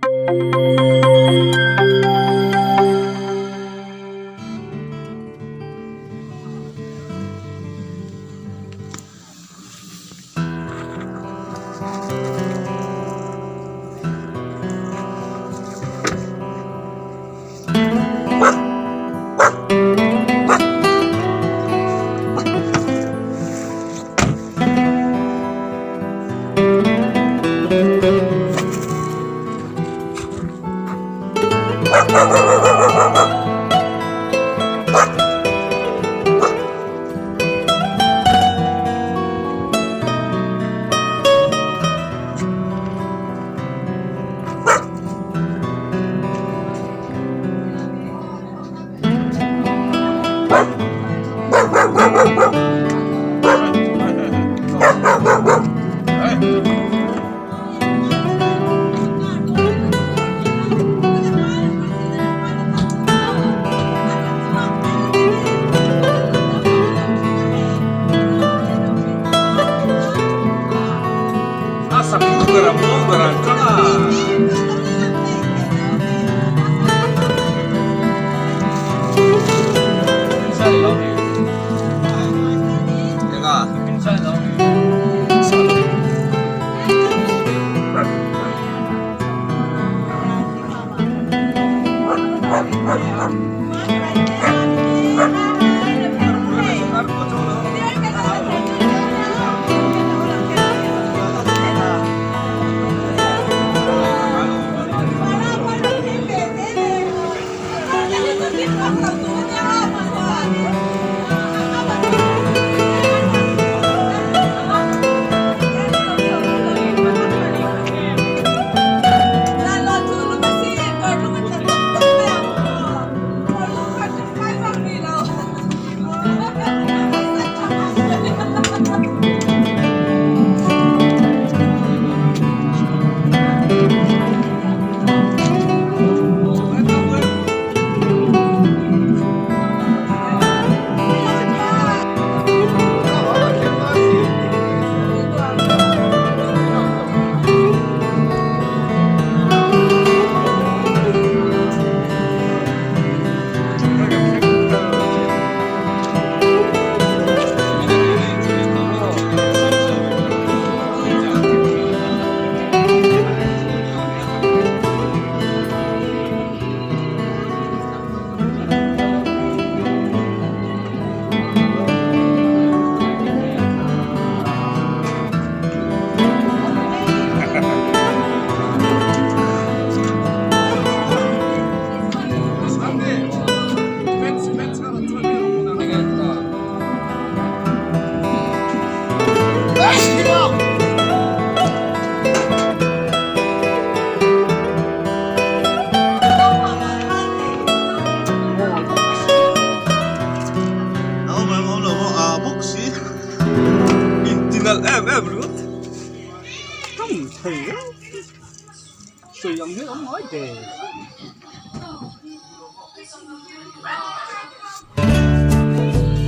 A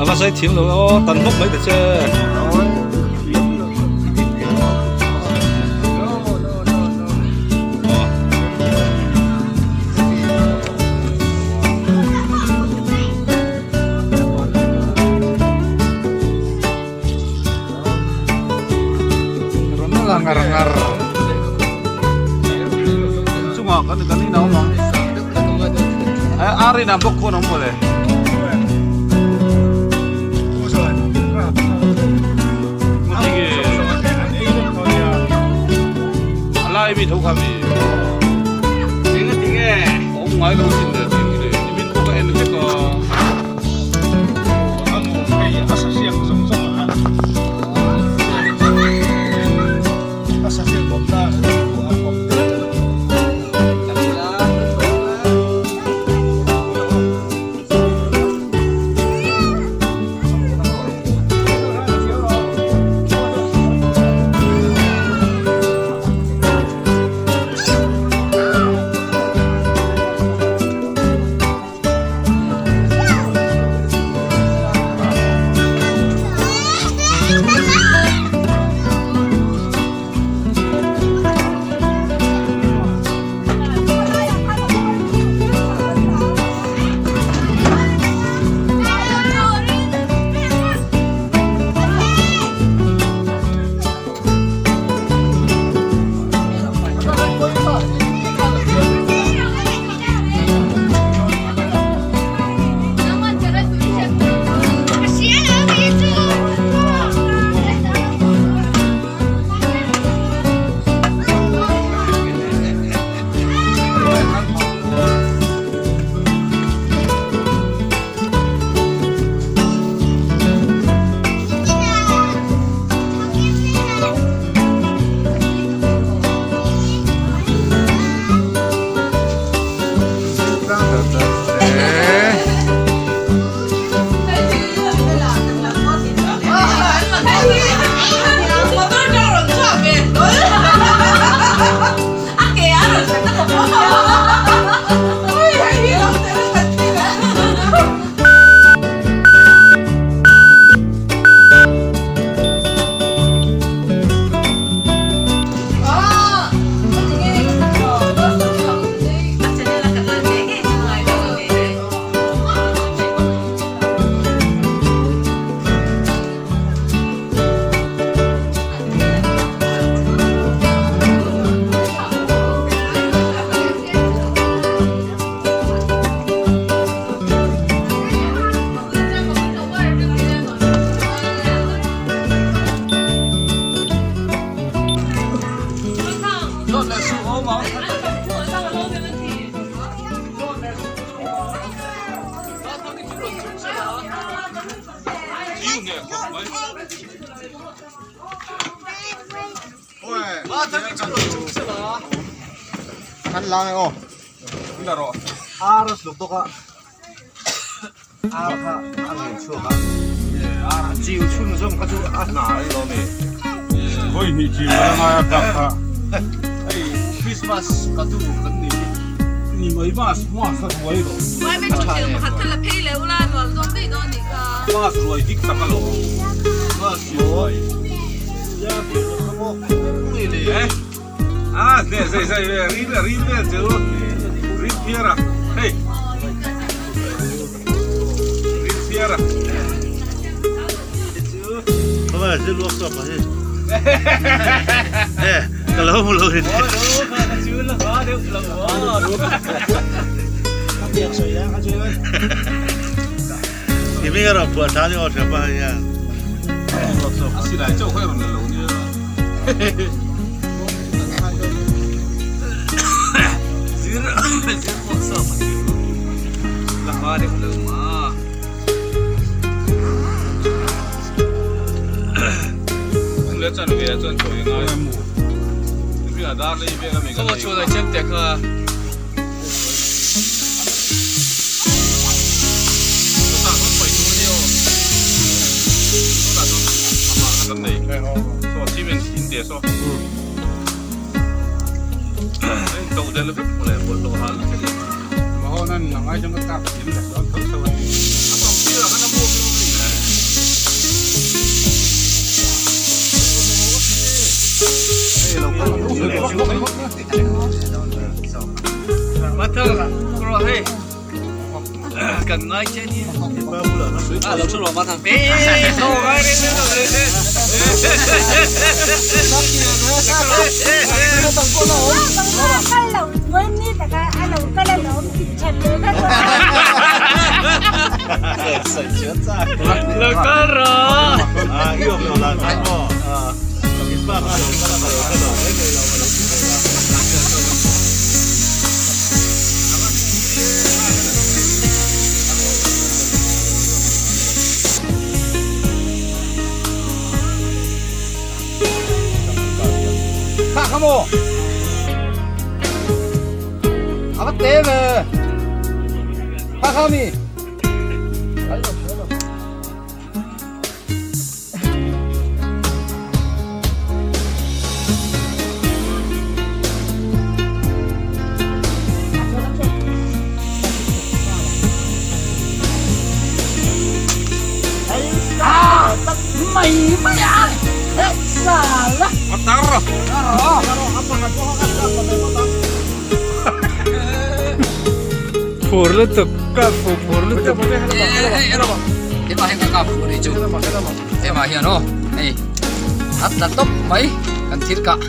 va sawi thiam lo aw tan bawk mai ta che. Ngar ngar. Chungah kan kan in a awm ang. Ar in ah bawk khawn a awm mawle. A lai mi tho kha mi. Awm ngai lo sin le ting le. Nimin pawh ka en vek a. Phur lutuk ka fu phur lutuk Hema hian ka kap fuh anih chu hema hian aw hei a tla tawp mai kan thil kah.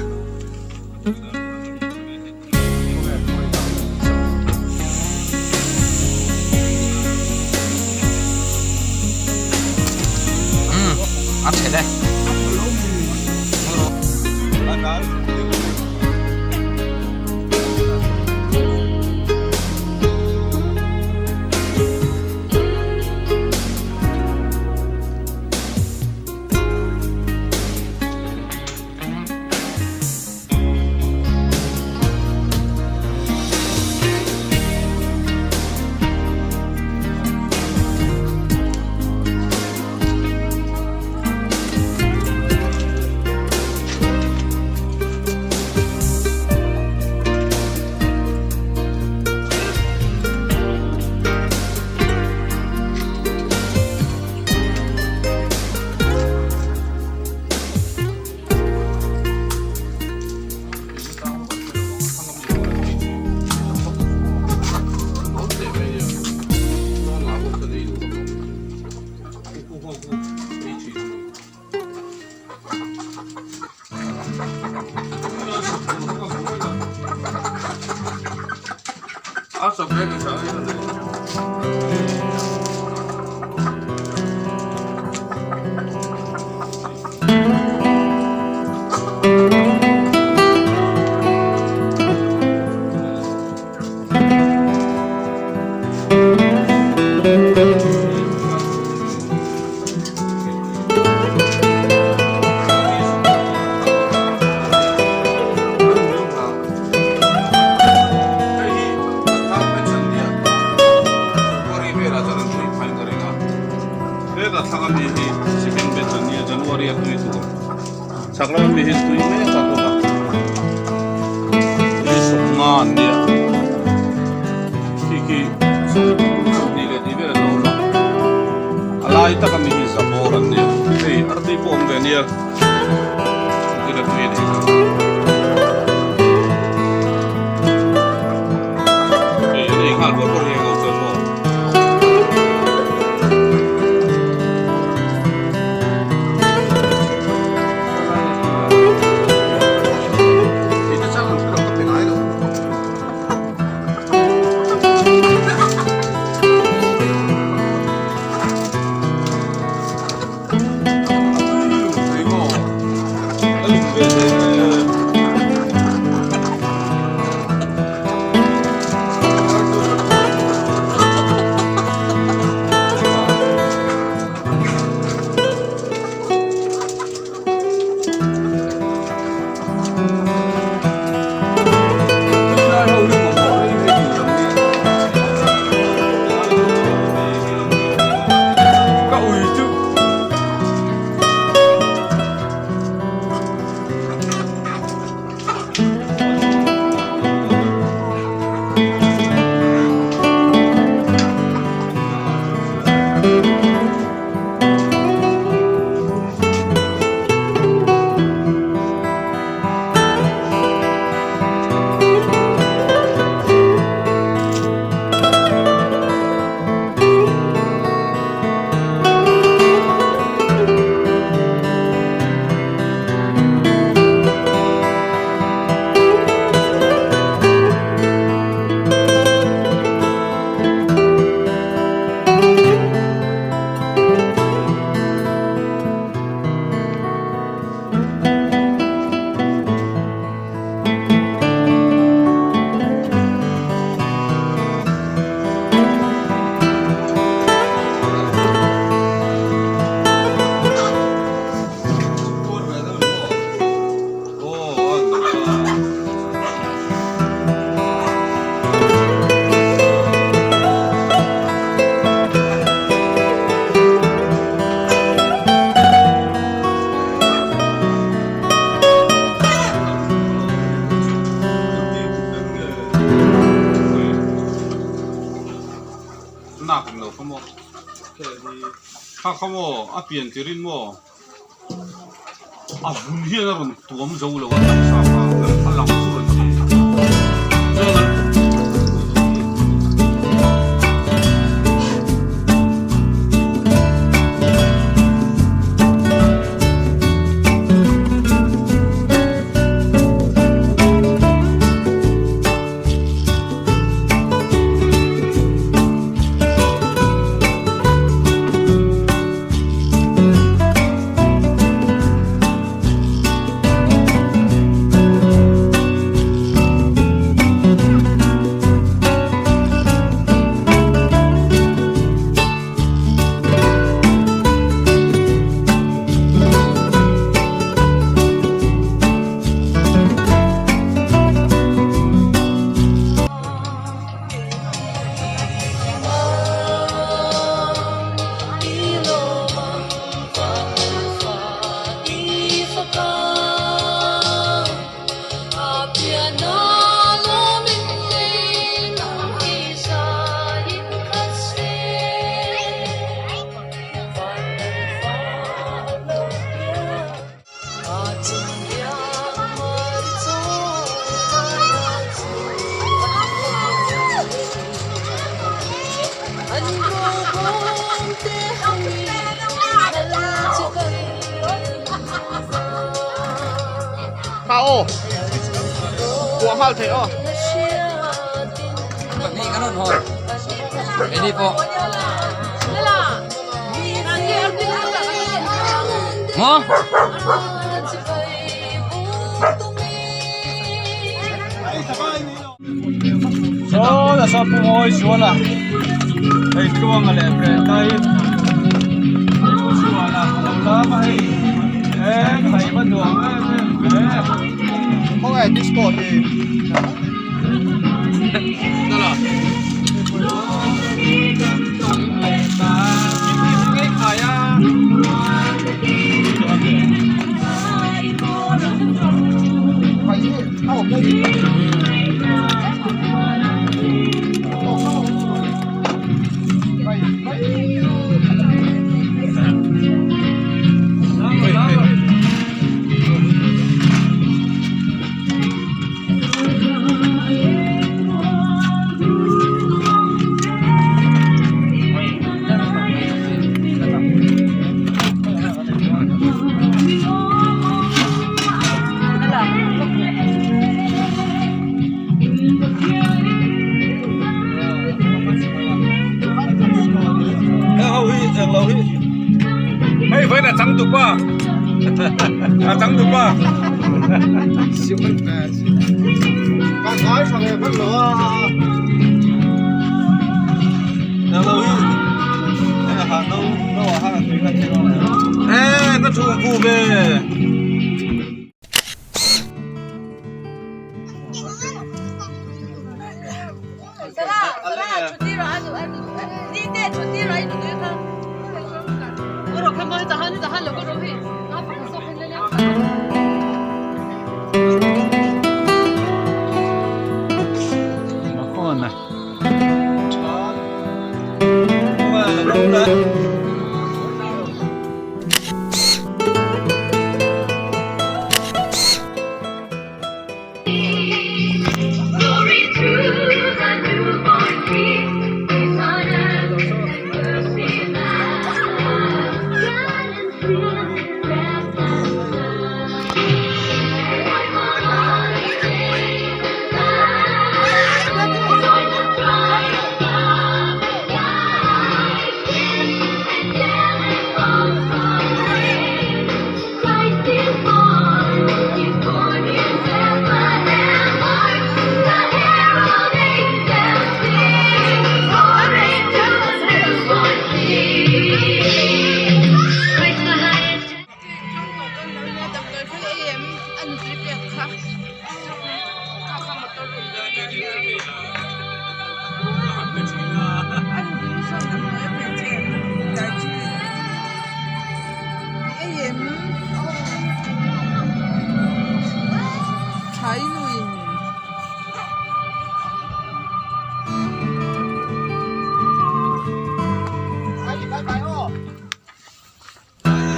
Umm a thelh e. Chhak lama mi hi tui mek a bawk a, tui sawmnga an nia, khi khi sawmhnih leh tih vel an lo awm a, a lai taka mi hi zabawr an nia, hei artui pawh awm ve nia, chutin a tui a nih kha. Hei an ei nghal bawrh bawrh hi eng lo chuan maw. Ka ui chu. Nak lo kha maw kha kha maw a pian tirin maw a vun hian a rawn tuam zo lo a taksa kha a lang chu an ti chuan an Kha aw Kuah nghal theih aw. Pahnih kan rawn hawn. Keini pawh. Maw? Saw la saw pu mawi zuala hei tluanga leh Brenda-i pu zuala a lo lam a hei e khai va nuam em em ve. Khawnge disco hi. Hei vawiin a changtupa a changtupa e ka thu ku ve.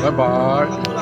Bye bye.